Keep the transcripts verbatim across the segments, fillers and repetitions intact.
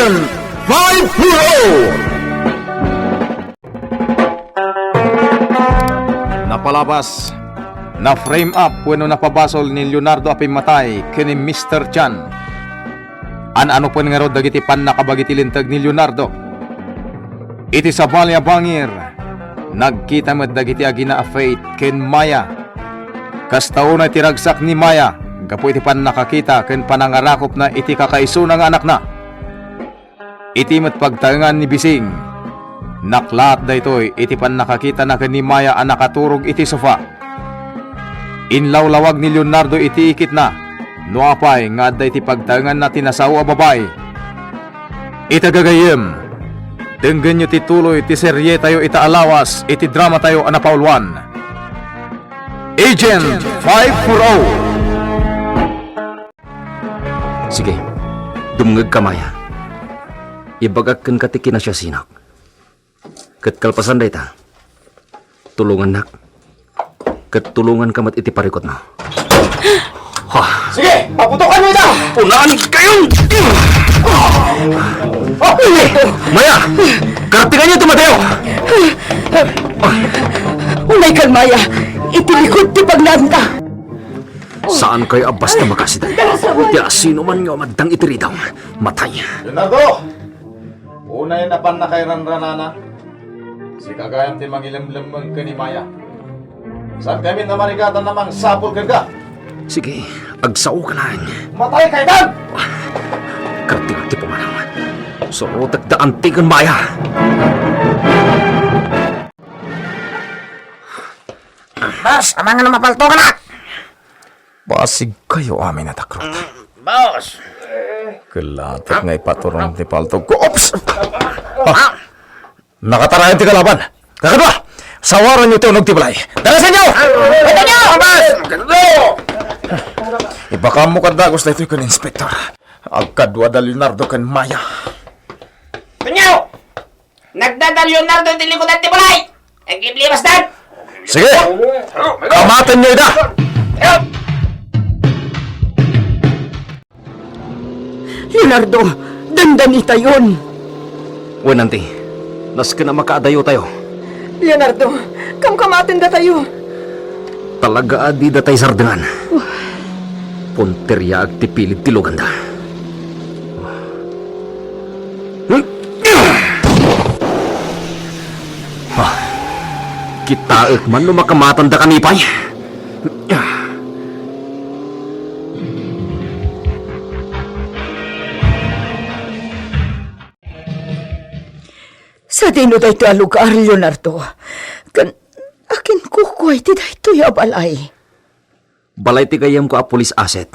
Five four oh. Napalabas, na-frame up wenno napabasol ni Leonardo a pimmatay ken ni Mister Chan. An-ano pay ngarud dagiti pannakabagi ti linteg ni Leonardo? Iti sabali a bangir, nagkita met dagiti agina a Faith ken Maya. Kasta unay ti ragsak ni Maya gapu iti pannakakita ken panangarakupna iti kakaisuna nga anakna. Iti met pagtaengan ni Bising, naklaat daytoy iti pannakakitana ken ni Maya a nakaturog iti sofa. Inlawlawag ni Leonardo iti ikitna, no apay nga adda iti pagtaenganna ti nasao a babai. Ita gagayyem, denggenyo ti tuloy ti serietayo ita a lawas iti dramatayo a napauluan, Agent five four oh. Sige, dumngegka, Maya. Ibagak kenka ti kinasiasinak. Ket kalpasan dayta, tulongannak. Ket tulonganka met iti parikutmo. Ha? Sige, paputokanyo ita! Unaan kayon! Maya! Karatiganyo ti Mateo! Unay kan Maya, iti likod ti pagnaanta. Saan kayo a basta makasida. Ti asino man nga umaddang iti ridaw, matay. Leonardo! Unay napan nakairanranana, sika gayam ti mangilemlemmeng ken ni Maya. Saan kami namarigatan a mangsapul kenka? Sige, agsao ka lang. Matay ka itan! Karting ti pumanaw. Surotek da anti ken Maya. Boss, amangan no mapaltokanak! Basig kayo amin a takrot. Mm, boss. Kalatek nga ipaturong ti paltog ko. Oops! Ah! Nakatarayan ti kalaban. Kakadua, sawaran niyo ti unog ti balay. Darasan niyo! Darasan niyo! Boss! Ibakam mo kadagos daytoy ken Inspector. Agkadua da Leonardo ken Maya. Tunyo! Nagdada Leonardo ti likudan ti balay! Aglibli, basta! Sige! Kamaten niyo ida! Leonardo, dandan itayon! Wen, anti, nasken a makaadayo tayo. Leonardo, kamkamaten datayo! Talaga a di datay sardengan. Punteriaak ti pilid ti luganda. Ah, kitaek man no makamatanda kami pay. Sadino daytoy a lugar, Leonardo? Ken akin kukua iti daytoy a balay? Balay ti gayyemko a police asset.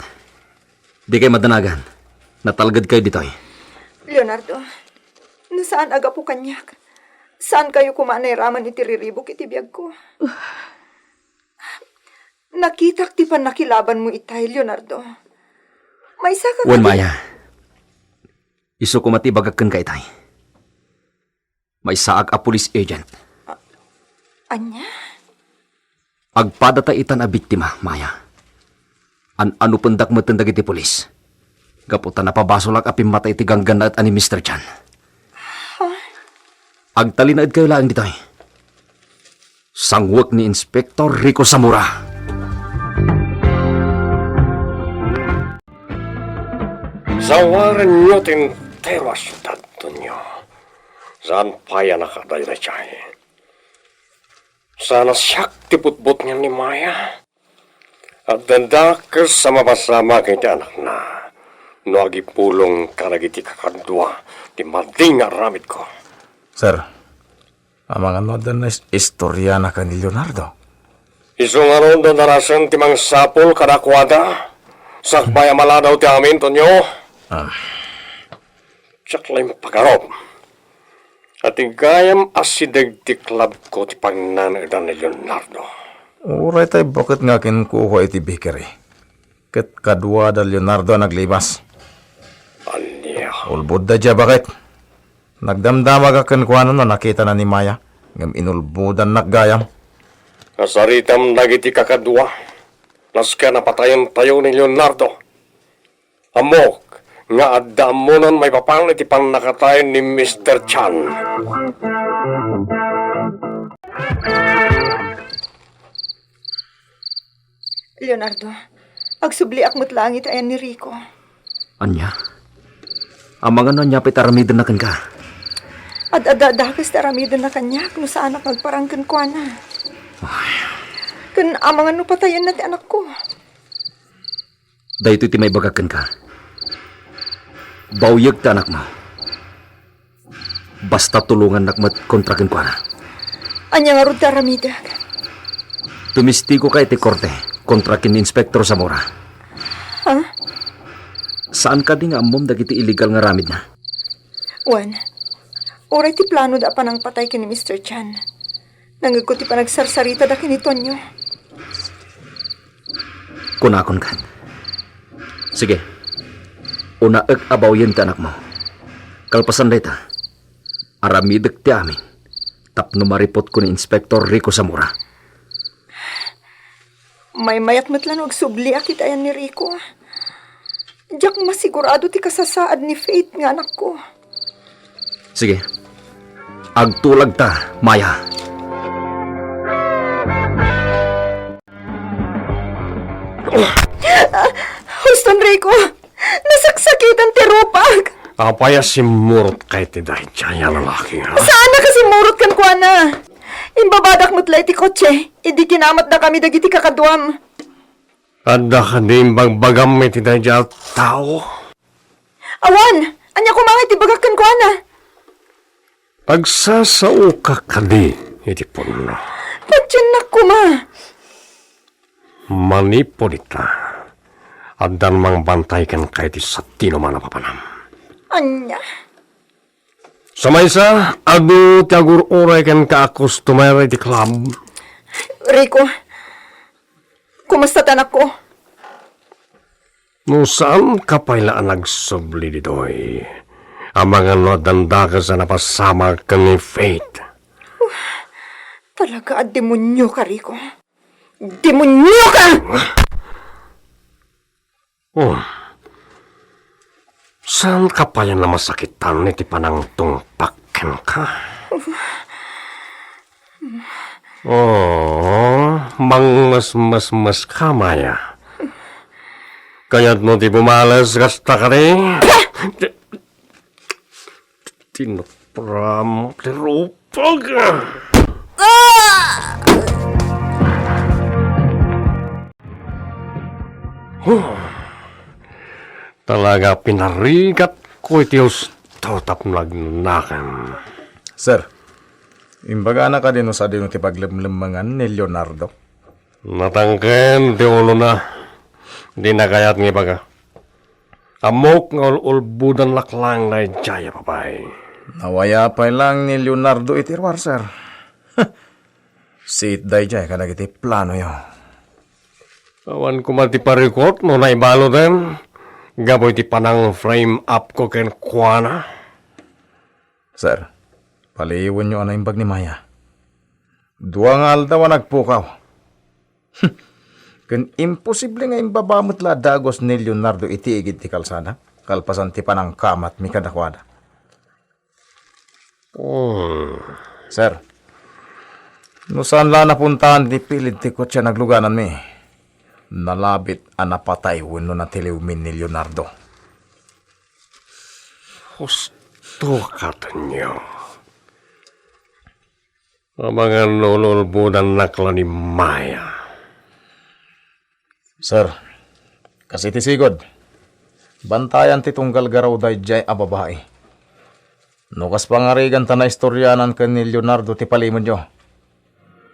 Dikay madanagan. Natalgedkayo ditoy. Leonardo, no saan a gapu kaniak, saan kayo koma a nairaman iti riribuk iti biagko. Nakitak ti pannakilabanmo itay, Leonardo. Maysa ka Wen, kadi- Maya. Isu koma ti ibagak kenka itay. Maysaak a police agent. A-, ania? Agpadata itan a biktima, Maya. An-anupendak metten dagiti pulis. Gapu ta napabasolak a pimmatay ti ganggannaet a ni Mister Chan. Agtalinaedkayo laeng ditoy. Sanguek ni Inspector Rico Zamora. Sawarenyo ti entero a siudad, Tonyo. Saan pay a nakadaydaydiay. Saan a siak ti butbutngen ni Maya. Adda dakes a mapasamak iti anakna no agipulong kadagiti kakadua ti madi nga aramidko. Sir, amangan no adda is-, istoriana ken ni Leonardo? Isu ngarud a darasen ti mangsapul kadakuada. Sakbay a maladaw ti amin, Tonyo. Ah. Diak la impagarup a ti gayam a sideg ti club ko ti pagnanaedan ni Leonardo. Uray tay baket nga akin kukua iti bakery. Ket kadua da Leonardo a naglibas. Ania? Ulbodda diay baket. Nagdamdamagak kenkuana no nakitana ni Maya, ngem inulbodannak gayam. Nasaritam dagiti kakadua. Nasken a patayentayo ni Leonardo. Ammok nga adda ammonan maipapan iti pannakatay ni Mister Chan. Leonardo, agsubliak met laeng iti ayan ni Rico. Ania? Amangan no ania pay ti aramidenna kenka? Ad-adda dakes ti aramidenna kaniak no saanak nga agparang kenkuana. Ay. Ken amangan no patayenna ti anakko. Daytoy ti maibagak kenka. Bawyek ti anakmo. Basta tulongannak met kontra kenkuana. Ania ngarud ti aramidek? Tumistigoka iti korte kontra ken ni Inspector Zamora. Ha? Saan kadi nga ammom dagiti illegal nga aramidna? Wen, uray ti planoda a panangpatay ken ni Mister Chan. Nangngegko ti panagsarsaritada ken ni Tonyo. Kunakon ket. Sige. Unaek a bawyen ti anakmo. Kalpasan dayta, aramidek ti amin tapno maripotko ni Inspector Rico Zamora. Maymayat met la no agsubliak iti ayan ni Rico. Diak masigurado ti kasasaad ni Faith nga anakko. Sige. Agtulagta, Maya. Huston, Rico! Nasaksakitan ti rupak! Apay a simmurot ka iti daydiay a lalaki, ha? Saan a kasimmurot kenkuana? Imbabadak met la iti kotse, idi kinamatdakami dagiti kakaduam. Adda kadi imbagbagam iti daydiay a tao? Awan! Ania koma nga iti bagak kenkuana? Agsasaoka kadi iti punno? Patiennak koma. Manipud ita, addan mangbantay kenka iti sadino man a papanam. Ania? Sa maysa, adu ti agur-uray kenka a customer iti club. Rico, kumusta ti anakko? No saanka pay la a nagsubli ditoy, amangan no addan dakes a napasamak ken ni Faith. Talaga a demonioka, Rico. Demonioka! Oh. Saanka pay a namasakitan iti panangtungpak kenka? Oh, mangmasmasmaska, Maya. Kayatmo ti bumales kasta kadi? Tinapram ti rupak. Huh. Talaga pinarigatko iti husto tapno agnakan. Sir, imbagana kadi no sadino ti paglemlemmengan ni Leonardo? Natangken ti ulona. Dina kayat nga ibaga. Ammok nga ul-ulbodannak laeng daydiay a babai. Nawaya pay laeng ni Leonardo iti ruar, sir. Siit daydiay kadagiti planoyo. Awan koma ti parikut no naibalutem gapu iti panang-frame up ko kenkuana. Sir, paliiwenyo a naimbag ni Maya. Dua nga aldaw a nagpukaw. Ken imposible nga imbaba met la a dagus ni Leonardo iti igid ti kalsada, kalpasan ti panangkamatmi kadakuada. Hmm. Sir, no saan la napuntaan ti pilid ti kotse a naglugananmi, nalabit a napatay wenno natiliwmi ni Leonardo. Husto ka, Tonyo. Amangan no ululbodannak la ni Maya. Sir, kas iti sigud, bantayan ti tunggal garaw daydiay a babai. No kas pangarigan ta naistorianan ken ni Leonardo ti palimenyo,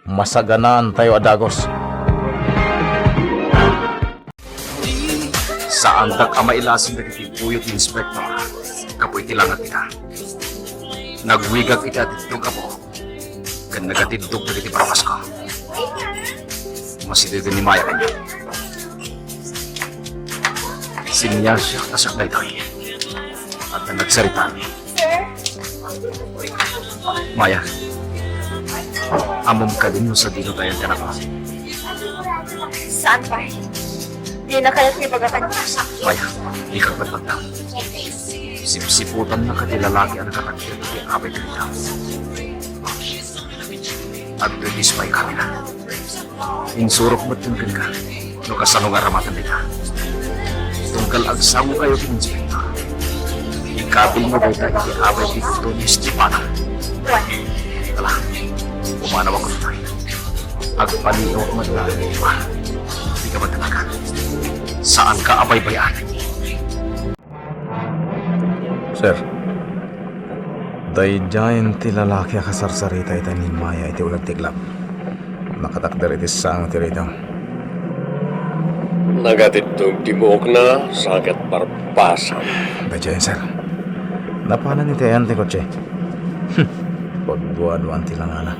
masaganaantayo a dagus. Saandak a mailasin dagiti puyo ti inspektor gapu iti langagda. Nagwigak iti atiddog, Apo, ken nagatiddog dagiti barbasko. Masidegen ni Maya kaniak. Siniasiak a siak daytoy. Adda nagsaritami. Maya, ammom kadi no sadino ti ayan ti anakmo? Saan pay? Di na kayo ibaga kanya. Maya, ikaw na pagka. Sipsiputan na ka ti lalaki ang katakit ti abay dito. Agdudis pay kami na. Insurok met kenka no kasano nga aramatan dita. Tunggal agsango kayo ken inspektor. Ikabil mo dayta iti abay ti Tony Estefano. Ala, umanaw ako dita. Agpaliiwak met nga agdudis. Di ka magdalagan. Saan ka abaybay-an? Sir, daydiayen ti lalaki a kasarsarita ita ni Maya iti uneg ti club. Nakatakder iti sango ti radio. Nagatiddog ti buokna, sa ket parpasan. Daydiayen, sir. Napanan iti ayan ti kotse. Pagduaduan ti langana.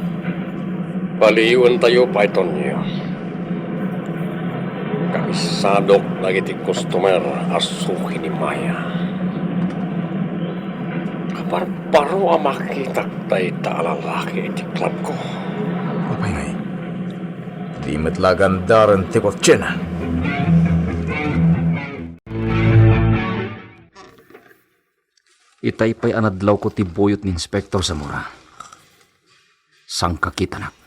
Paliiwentayo pay, Tonyo. Kabisadok dagiti customer a suki ni Maya. Barbaro a makitak dayta a lalaki iti club ko. Apay ngay? Di met la agandaren ti kotsena. Itay pay a nadlawko ti buyot ni Inspector Zamora. Sangkakitanak.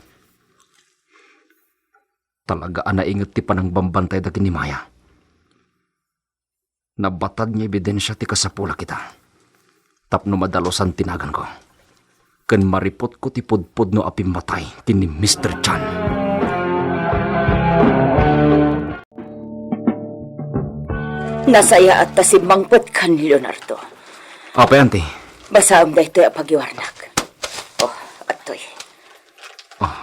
Talaga a nainget ti panangbambantayda ken ni Maya. Nabatad nga ebidensia ti kasapulak ita. Tapno madalusan ti naganko. Ken maripotko ti pudpudno a pimmatay ken ni Mister Chan. Nasayaat ta simmangpetkan, Leonardo. Apay, Auntie? Basaem daytoy a pagiwarnak. Oh, adtoy. Ah.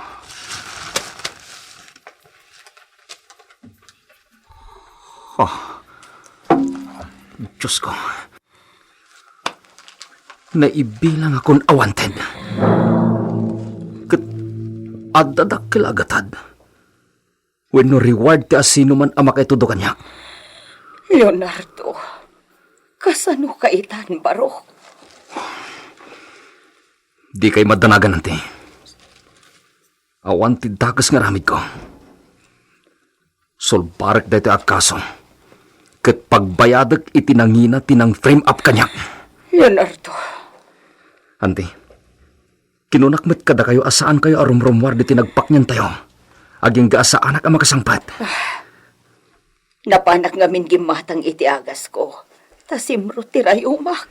Oh. Diyos ko. Naibilangakon a wanted. Ket adda dakkel a gatad wenno reward ti asinoman a makaitudo kaniak. Leonardo, kasano ka itan, barok? Dikay madanagan, Auntie. Awan ti dakes nga aramidko. Sulbarek daytoy a kaso, ket pagbayadek iti nangina ti nang-frame up kaniak. Leonardo. Auntie, kinunak met kadakayo a saankayo a rumrumuar ditoy nagpakniantayo, agingga a saanak a makasangpet. Ah, napanak ngamin gimmatang iti agasko, ta simrot ti rayumak.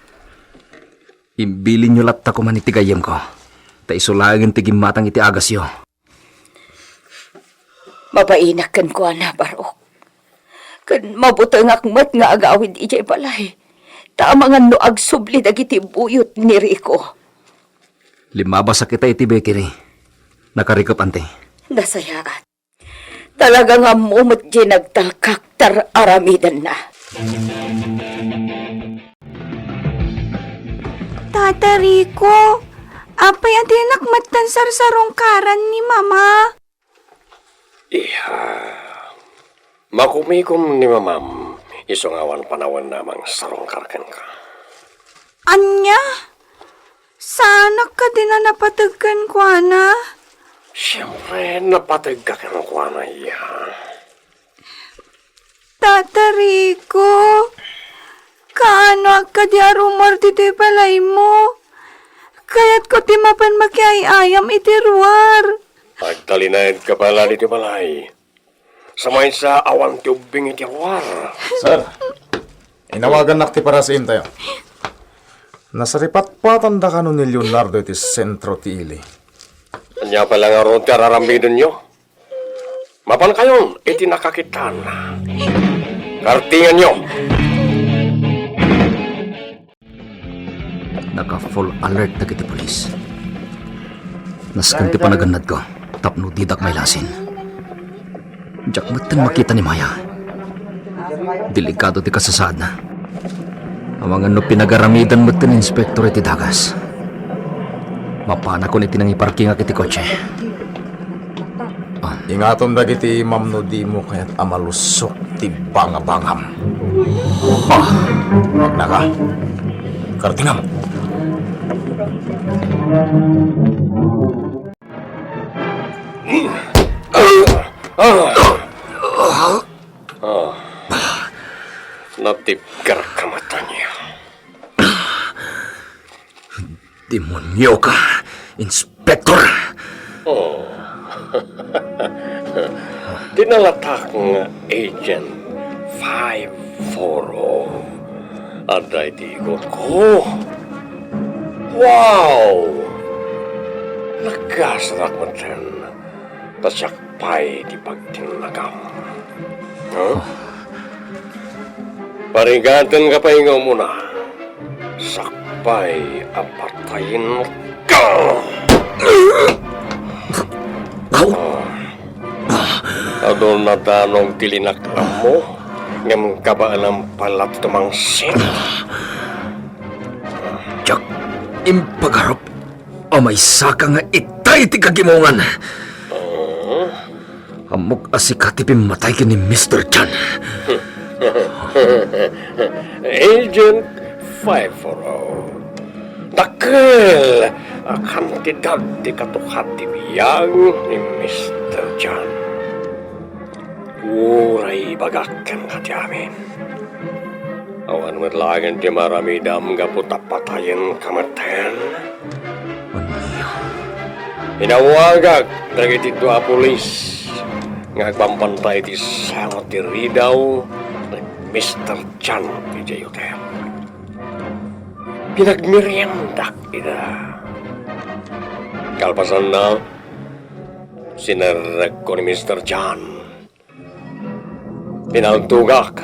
Imbilinyo latta koman iti gayyemko, ta isu laengen ti gimmatang iti agasyo. Mabainak kenkuana, barok. Ken mabutengak met nga agawid idiay balay, ta amangan no agsubli dagiti buyot ni Rico. Limmabasak ita iti bakery. Nakarikep, Auntie. Nasayaat. Talaga nga ammo met diay nagtalkak, tar-aramidenna. Tata Rico, apay a dinak met tan sarsarungkaran ni Mama? Iha, makumikom ni Mamam, isu nga awan panawenna a mangsarungkar kenka. Ania? Saanak kadi a napateg kenkuana? Siempre, napategka kenkuana, iha. Tata Rico, kaanoak kadi a rumor ditoy balaymo? Kayatko ti mapan makiay-ayam iti ruar. Agtalinaedka pay la ditoy balay. Sa maysa, awan ti ubbing iti ruar. Sir, inawagannak ti parasiimtayo. Nasaripatpatanda kano ni Leonardo iti sentro ti ili. Ania pay la ngarud ti ar-aramidenyo? Mapankayon iti nakakitaan. Kartinganyo! Naka-full alert dagiti pulis. Nasken ti panagannadko tapno didak mailasin. Diak metten makita ni Maya. Delikado ti kasasaadna. Amangan no pinagaramidan metten ni Inspektor iti dagas. Mapanakon iti nangiparkingak iti kotse. Ah. Ingatom dagiti imam no dimo kayat a malusok ti bangabangam. Ah. Naka. Kartingam. Ah. Ah. Ah. Natibker ka met, Daniel. Demonyo ka, Inspector! Oh. Dinalatak nga Agent five four oh. Adda iti igurko. Wow! Nagkasrak metten. Ta siak pay ti pagtinnagam. Huh? Parigatenka pay nga umuna. Sakbay a patayenka. Adu nadanong ti linaklammo, ngem kabaelam pay la ti tumangsit. Diak impagarup a maysaka nga itay ti kagimongan. Ammok a sika ti pimmatay ken ni Mister Chan. Agent five four oh. Dakkel a kantidad ti katukat ti biag ni Mister Chan. Uray ibagak kenka ti amin. Awan met laeng ti maaramidam gapu ta patayenka metten. Ania? Inawagak dagiti dua a pulis nga agbambantay iti sango ti ridaw ni Mister Chan idiay hotel. Pinagmeriendak ida. Kalpasanna, sinerrekko ni Mister Chan. Pinaltogak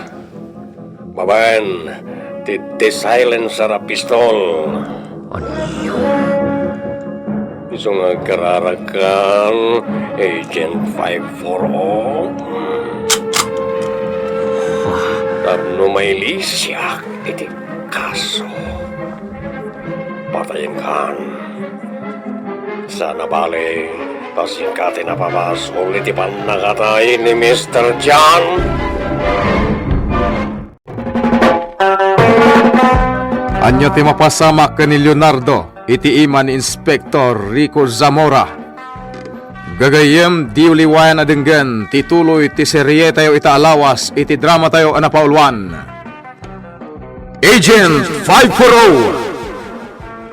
babaen ti, ti silencer a pistol. Ania? Isu nga agkararakan, Agent five four oh. Tapno mailisiak iti kaso. Patayenkan. Saan a bale, ta sika ti napabasol iti pannakatay ni Mister Chan. Ania ti mapasamak ken ni Leonardo iti ima ni Inspector Rico Zamora? Gagayyem, diyo liwayan a denggen ti tuloy ti serietayo ita a lawas iti dramatayo a napauluan. Agent five four oh.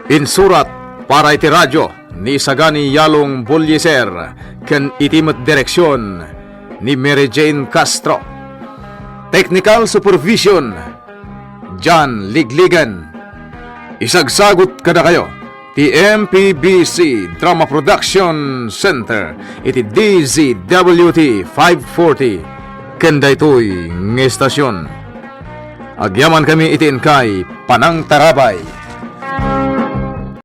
Insurat para iti radio ni Sagani Yalong Bolliser ken iti met direksion ni Mary Jane Castro. Technical supervision, John Ligligan. Isagsagut kadakayo ti M P B C Drama Production Center iti D Z W T five forty ken daytoy nga estasion. Agyamankami iti inkay panangtarabay.